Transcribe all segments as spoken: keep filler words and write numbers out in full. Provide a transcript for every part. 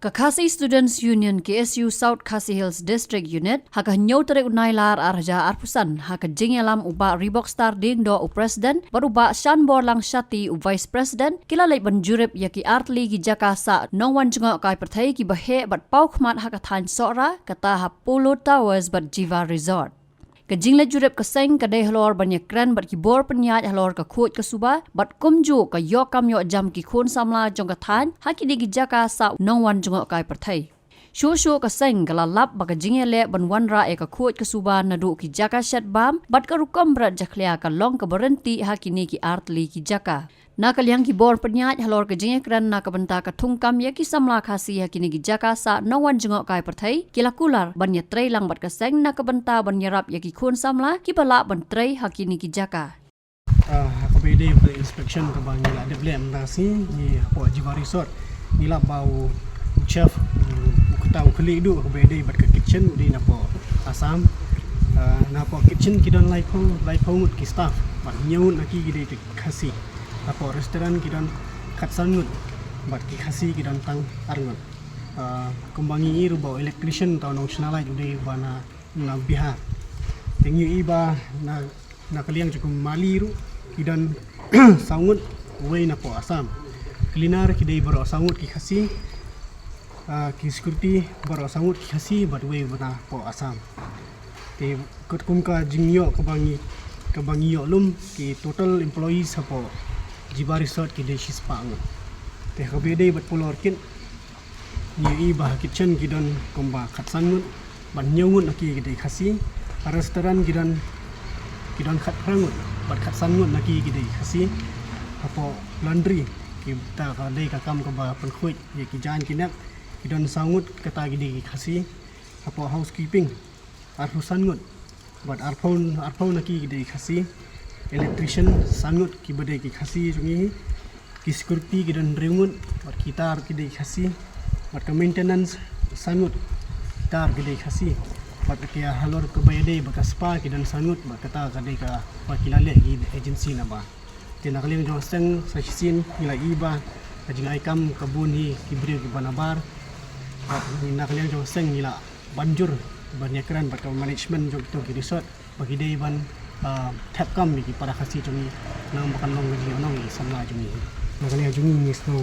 Ka Khasi Students Union, K S U South Khasi Hills District Unit, ha ka hynñiew tarik u Nailar ar hajar arphew san, ha ka jingïalam u Bah Ribok Star Diengdoh u President, bad u Bah Shanborlang Shatty u Vice President, ki la leit ban jurip ïa ki artylli ki jaka sah nongwan jngoh kai pyrthei kiba heh bad paw khmat ha ka thaiñ Sohra, kata ha Polo Towers bad Jiva Resort. Ka jingleit jurip ka seng ka dei halor ban ïakren bad ki bor pynïaid halor ka khuid ka suba, bad kumjuh ka ïoh kam ïoh jam ki khun samla jong ka thaiñ ha kine ki jaka sah nongwan jngoh kai pyrthei. Shuh shuh ka seng ka la lap ba ka jingïaleh ban wanrah ïa ka khuid ka suba naduh ki jaka shet bam bad ka rukom bret jakhlia ka long kaba ryntih ha kine ki artylli ki jaka. Na ka liang ki bor pynïaid halor ka jingïakren na ka bynta ka thungkam ïa ki samla Khasi ha kine ki jaka sah nongwan jngoh kai pyrthei, ki la kular ban ïatreilang bad ka seng na ka bynta ban ïarap ïa ki khun samla kiba lah ban trei ha kine ki jaka. Ah, ha kaba ïadei bad inspection kaba ngi la dep leh mynta ka sngi, ngi hapoh Jiva Resort, ngi la ba u chef, u kata u khlieh duh ha kaba ïadei bad ka kitchen, u dei napoh Assam. Ah, napoh kitchen ki don laiphew, laiphew ngut ki staff, bad hynñiew ngut na ki ki dei ki Khasi. Hapoh restaurant ki don khatsan ngut, bad ki Khasi ki don tang ar ngut. Ah, kumba ngi ïohi ruh ba u electrician, uta u nongshna light, u dei uba na, na Bihar. Te ngi ïohi ba na, na ka liang jong ka mali ruh ki don saw ngut, uwei napoh Assam. Cleaner ki dei baroh saw ngut ki Khasi. Ah, ki security baroh saw ngut ki Khasi bad uwei uba napoh Assam. Te katkum ka jingïoh kaba ngi, kaba ngi ïoh lum, ki total employees hapoh Jiva Resort ki dei shispah ngut. Te ha kaba ïadei bad Polo Orchid, ngi ïohi ba ha kitchen ki don kumba khatsan ngut, bad hynñiew ngut na ki ki dei Khasi. Ha restaurant ki don, ki don khatphra ngut, bad khatsan ngut na ki ki dei Khasi. Hapoh laundry, kita ka dei ka kam kaba pynkhuid ïa ki jaiñ ki nep, ki don saw ngut, kata ki dei ki Khasi. Hapoh housekeeping, arphew san ngut, bad arphew, arphew na ki ki dei Khasi. Electrician, san ngut kiba dei ki Khasi jong ngi. Ki security ki don hynriew ngut, bad kita ruh ki dei Khasi. Bad ka maintenance, san ngut, kita ruh ki dei Khasi. Bad ka halor kaba ïadei bad ka spa ki don san ngut, bad kata ka dei kaba ki la leh ki agency naba. Te na ka liang jong ka seng sa shisien ngi la ïohi ba ka jingai kam ka bun hi ki briew kiba nabar. Bad na ka liang jong ka seng ngi la ban jur ban ïakren bad ka management jong kito ki resort ba ki dei ban, ah, thep kam ïa ki para Khasi jong ngi, namar ba kan long ka jingïohnong ïa ki samla jong ngi. Na ka liang jong ngi ngi sngew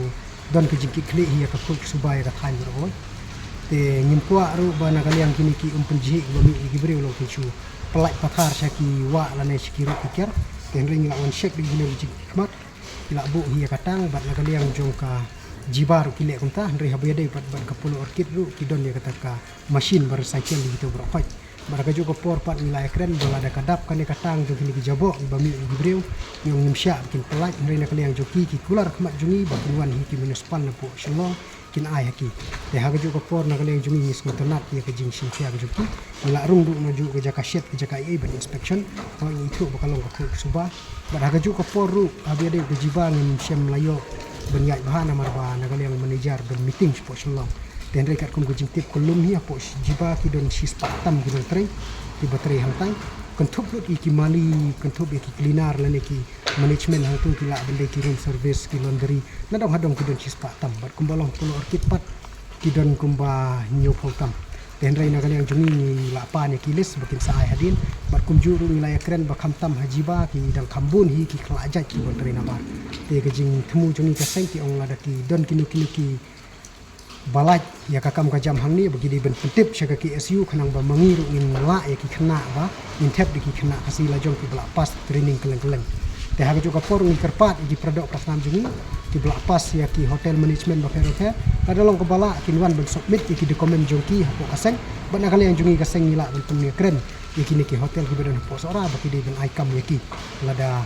don ka jingkitkhlieh hi ïa ka khuid ka suba ïa ka thaiñ baroh. Te ngim kwah ruh ba na ka liang kine ki um pynjhieh kiba mih ïa ki briew long kin shu pyllait pathar sha ki wah lane sha ki rud ki ker. Te hynrei ngi la wan check da ki nong jingkhmat, ki la buh hi ïa ka tang, bad na ka liang jong ka Jiva ruh ki leh kumta, hynrei haba ïadei bad, bad ka Polo Orchid ruh ki don ïa kata ka machine ba recycle ïa kito baroh khoit. Bad ha kajuh ka por pat ngi la ïakren ba lada ka dap kane ka tang jong kine ki jaboh kiba mih ïa ki briew, ngi ong ngim shah ba kin pyllait, hynrei na ka liang jong ki ki kular khmat jong ngi ba kin wan hi ki municipal napoh Shillong kin ai ha ki. Te ha kajuh ka por na ka liang jong ngi ngi sngewtynnat ïa ka jingshim khia ka jong ki. Ngi la rung duh najuh ka jaka shet, ka jaka ïa ban inspection. Hooid ngi ithuh ba ka long ka khuid ka suba. Bad ha kajuh ka por ruh haba ïadei ka Jiva ngim shym la ïoh ban ïaid bha namar ba na ka liang manager don meeting shapoh Shillong. Te hynrei katkum ka jingtip ka lum hi hapoh Jiva ki don shispah tam ki nongtrei kiba trei hangtai. Kynthup lut ïa ki mali, kynthup ïa ki cleaner lane ki management hangtu ki lah ban dei ki room service, ki laundry, nadong hadong ki don shispah tam. Bad kumba long Polo Orchid pat ki don kumba hynñiewphew tam. Te hynrei na ka liang jong ngi ngi la pan ïa ki list ba kin sa ai hadien. Bad kumjuh ruh ngi la ïakren ba khamtam ha Jiva ki dang kham bun hi ki khlajait kiba trei nabar. Te ka jingthmu jong ngi ka seng ki ong lada ki don kino kino ki ba lait ïa ka kam ka jam hangne ba ki dei ban pyntip sha ka K S U khnang ba ma ngi ruh ngin lah ïa ki khynnah ba ngin thep da ki khynnah Khasi la jong kiba la pass training kylleng kylleng. Te ha kajuh ka por ngi kyrpad ïa ki paradoh parasnam jong ngi kiba la pass ïa ki hotel management bapher bapher, lada long kaba lah kin wan ban submit ïa ki document jong ki hapoh ka seng. Bad na ka liang jong ngi ka seng ngi lah ban pynïakren ïa kine ki hotel kiba don hapoh Sohra ba ki dei ban ai kam ïa ki lada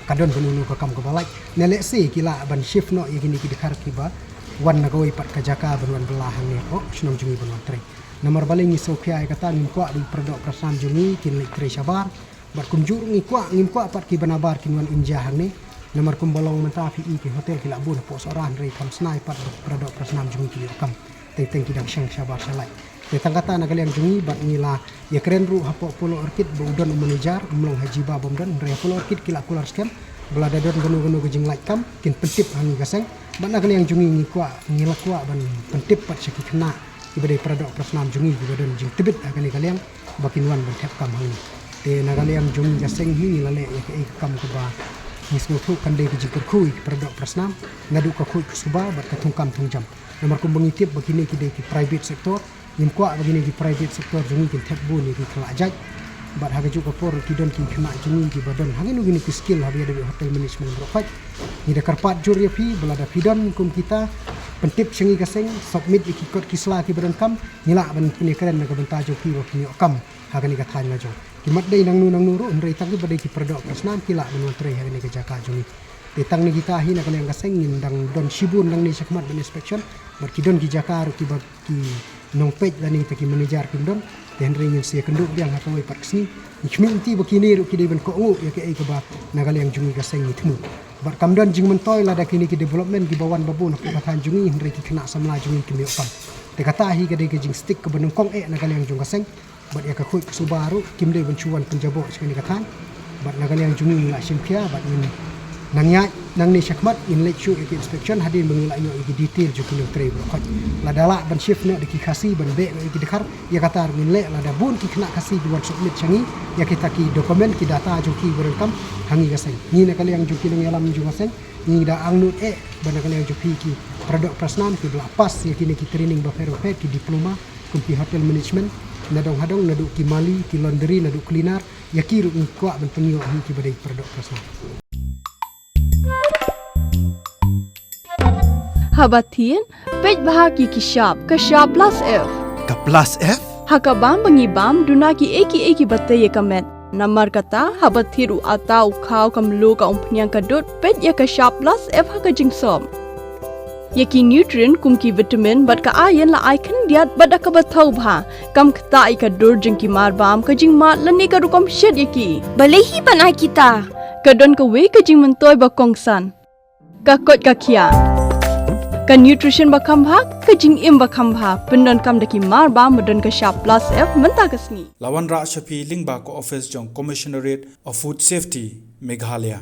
ka don ban uno ka kam kaba lait. Ne lehse ki lah ban shift noh ïa kine ki dkhar kiba wan na kawei pat ka jaka ban wan bylla hangne hapoh shnong jong ngi ban wan trei. Namar balei ngi sngewkhia ïa kata, ngim kwah ba ki paradoh parasnam jong ngi kin leit trei shabar. Bad kumjuh ruh ngi kwah, ngim kwah pat kiba nabar kin wan im jia hangne. Namar kumba long mynta phi i ki hotel ki la bun hapoh Sohra hynrei kham snai pat ba ki paradoh parasnam jong ngi ki ïoh kam. Teng teng ki dang shang shabar sha lait. Te tang kata na ka liang jong ngi bad ngi la ïakren ruh hapoh Polo Orchid ba u don u manager, um long ha Jiva bym don, hynrei ha Polo Orchid ki la kular skhem Ba lada don kano kano ka jinglait kam, kin pyntip ha ngi ka seng. Bad na ka liang jong ngi ngi kwah, ngi la kwah ban pyntip pat sha ki khynnah kiba dei para doh para snam jong ngi kiba don jingtbit ha kane ka liang, ba kin wan ban thep kam ha ngi. Te na ka liang jong ngi ka seng hi ngi la leh ïa kaei ka kam kaba ngi sngewthuh kan dei ka jingkyrkhu ïa ki para doh para snam, naduh ka khuid ka suba bad ka thungkam thungjam. Namar kumba ngi tip ba kine ki dei ki private sector, ngim kwah ba kine ki private sector jong ngi kin thep bun ïa ki khynnah jait. Bad ha kajuh ka por ki don ki khynnah jong ngi kiba don ha kino kino ki skill haba ïadei bad hotel management baroh khoit. Ngi da kyrpad jur ïa phi ba lada phi don kum kita, pyntip sha ngi ka seng, submit ïa ki kot ki sla kiba donkam, ngi lah ban pynïakren na ka bynta jong phi ba phin ïoh kam ha kane ka thaiñ la jong. Ki mat dei nangno nangno ruh, hynrei tang kiba dei ki para doh para snam ki lah ban wan trei ha kane ka jaka jong ngi. Te tang na kita hi na ka liang ka seng ngin dang don shibun nangne shakhmat ban inspection, bad ki don ki jaka ruh kiba ki nongpeit lane kita ki manager kim don. Te hynrei ngin sa ïakynduh biang ha kawei pat ka sngi. Ngi khmih lynti ba kine ruh ki dei ban kohnguh ïa kaei kaba na ka liang jong ngi ka seng ngi thmu. Bad kam don jingmyntoi lada kine ki development kiba wan ba bun hapoh ka thaiñ jong ngi hynrei ki khynnah samla jong ngi kim ïoh kam. Te kata hi ka dei ka jingstick kaba nyngkong eh na ka liang jong ka seng. Bad ïa ka khuid ka suba ruh kim dei ban shu wan pynjaboh sha kane ka thaiñ. Bad na ka liang jong ngi ngi la shim khia bad ngin nang ïaid nangne shakhmat ngin leit shuh ïa ki inspection hadien ba ngi la ïoh ïa ki detail jong ki nongtrei baroh khoit. Lada lah ban shift noh da ki Khasi ban beh noh ïa ki dkhar, ïa kata ruh ngin leh, lada bun ki khynnah Khasi ki wan submit sha ngi ïa kita ki document ki data jong ki ba donkam ha ngi ka seng. Ngi na ka liang jong ki nongïalam jong ka seng ngi da angnud eh ba na ka liang jong phi ki para doh para snam kiba la pass ïa kine ki training bapher bapher, ki diploma kum ki hotel management, nadong hadong naduh ki mali, ki laundry, naduh cleaner, ïa ki ruh ngi kwah ban pynïoh hi kiba dei para doh para snam. Haba thied, peit bha ki ki shap, ka shap plus F. Ka plus F? Ha ka bam ba ngi bam, duna kiei kiei kiba tei ïa ka met. Namar kata, haba thied u atta, u khaw, ka mluh, ka umphniang, ka dud, peit ïa ka shap plus F ha ka jingsop. Ïa ki nutrient kum ki vitamin bad ka iron la ai khyndiat bad da kaba thaw bha. Kam ktah ïa ka dur jong ki mar bam, ka jingmad lane ka rukom shet ïa ki. Balei hi ban ai kita? Ka don kawei ka jingmyntoi ba kongsan. Ka koit ka khiah. Ka nutrition ba kham bha, ka jingim ba kham bha. Pyndonkam da ki mar bam ba don ka shap plus F mynta ka sngi. La wanrah sha phi lyngba ka office jong Commissionerate of Food Safety, Meghalaya.